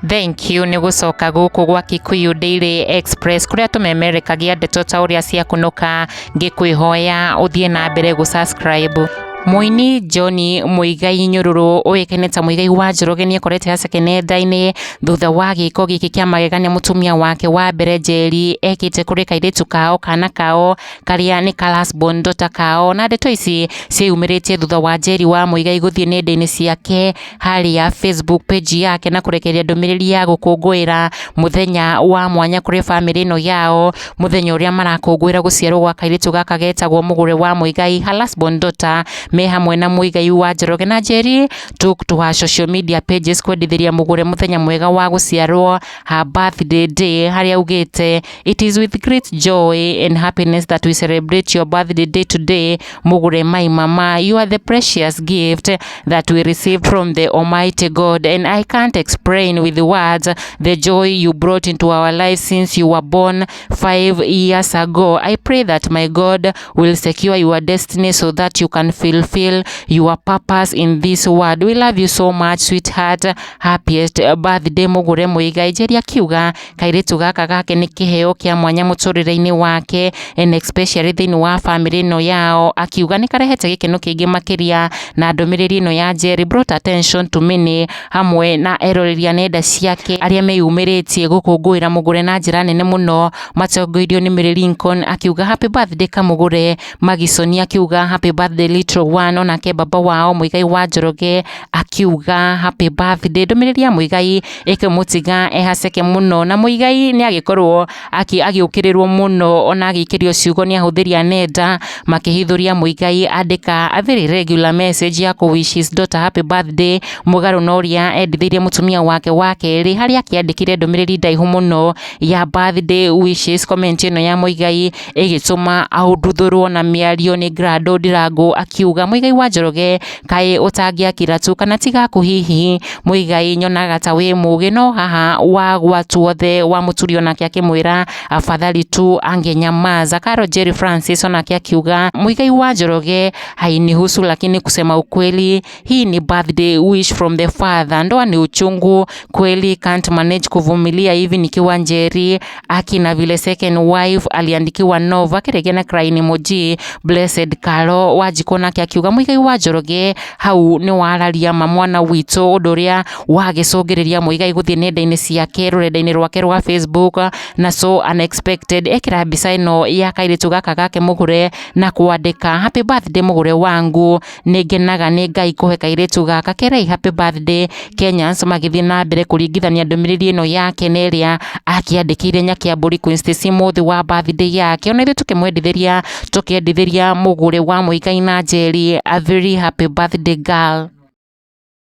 Thank you nĩ gũcoka gũkũ gwa Kikuyu Daily Express kũrĩa tũmemerekagia ndeto ta ũrĩa ciakunũka, ngĩkwĩhoya ũthiĩ na mbere gũ subscribe. Mũini John Muigai Nyũrũrũ ũĩkaine ta Muigai wa Njoroge nĩekorete haceke nenda-inĩ thutha wa gĩko gĩkĩ kĩa magegania mũtumia wake wa mbere Njeri ekĩte kũrĩ kairĩtu kao kana kao karĩa nĩ ka last born daughter kao. Na ndeto ici ciĩyumĩrĩtie thutha wa Njeri wa Muigai gũthiĩ nenda-inĩ ciake harĩa Facebook page yake na kũrekereria ndũmĩrĩri ya gũkũngũĩra mũthenya wa mwanya kũrĩ bamĩrĩ ĩno yao, mũthenya ũrĩa marakũngũĩra gũciarwo gwa kairĩtu gaka getagwo Mũgũre wa Muigai, her last born daughter, me hamwe na Muigai wa Njoroge. Na Njeri took to her social media pages kwendithĩria Mũgũre mũthenya mwega wa gũciarwo, her birthday day, harĩa augĩte, "It is with great joy and happiness that we celebrate your birthday day today, Mũgũre my mama. You are the precious gift that we received from the Almighty God, and I can't explain with words the joy you brought into our lives since you were born 5 years ago. I pray that my God will secure your destiny so that you can fulfill your purpose in this world. We love you so much, sweetheart. Happiest birthday, Mũgũre Muigai." Njeri akiuga kairĩtu gaka gake nĩ kĩheo kĩa mwanya mũtũrĩre-inĩ wake and especially thĩinĩ wa bamĩrĩ ĩno yao, akiuga nĩ karehete gĩkeno kĩingĩ makĩria. Na ndũmĩrĩri ĩno ya Njeri brought attention to many, hamwe na eroreri a nenda ciake arĩa meyumĩrĩtie gũkũngũĩra Mũgũre na njĩra nene mũno, matongoirio nĩ Mary Lincoln akiuga, "Happy birthday, Kamũgũre." Magisoni akiuga, "Happy birthday, little one." Onake baba wao Muigai wa Njoroge akiuga, "Happy birthday." Ndũmĩrĩri ya Muigai ĩkĩmũtiga ehaceke mũno, na Muigai nĩ agĩkorwo agĩũkĩrĩrwo mũno ona agĩikĩrio ciugo nĩ ahũthĩri a nenda makĩhithũria Muigai andĩka a very regular message ya kũ wish his daughter happy birthday, mũgarũ na ũrĩa endithĩirie mũtumia wake wa kerĩ harĩa akĩandĩkire ndũmĩrĩri ndaihu mũno ya birthday wishes. Comment ĩno ya Muigai ĩgĩtũma aũnduthũrwo na mĩario nĩ Grado Ndirango akiuga, "Muigai wa Njoroge, kaĩ ũtangĩakira tu kana tigaku? Hihi Muigai, nyonaga ta wĩ mũgĩ no haha wagwatwo." The wa Mũturi onake akĩmwĩra afadhali tu angenyamaza. Caro Jerry Francis onake akiuga, "Muigai wa Njoroge, hainihusu, lakini kusema ukweli hii ni birthday wish from the father. Ndoa ni uchungu kweli, can't manage kuvumilia hivi nikiwa Njeri aki na vile second wife aliandikiwa Nova," akĩrĩkia na crying emoji. Blessed Karo Wanjikũ nake akiuga, "Muigai wa Njoroge, hau nĩ wararia ma mwana witũ." Ũndũ ũrĩa wagĩcũngĩrĩria Muigai gũthiĩ nenda-inĩ ciake, rũrenda-inĩ rwake rwa Facebook, na so unexpected ekĩra mbica ĩno ya kairĩtu gaka gake Mũgũre na kwandĩka, "Happy birthday, Mũgũre wangu. Nĩ ngenaga nĩ Ngai kũhe kairĩtu gaka kerei. Happy birthday." Kenyans magĩthiĩ na mbere kũringithania ndũmĩrĩri ĩno yake na ĩrĩa akĩandĩkĩire Nyakiambũri Queen Stacy mũthĩ wa birthday yake. Ona ithuĩ tũkĩmwendithĩria, tũkĩendithĩria Mũgũre wa Muigai na Njeri a very happy birthday girl.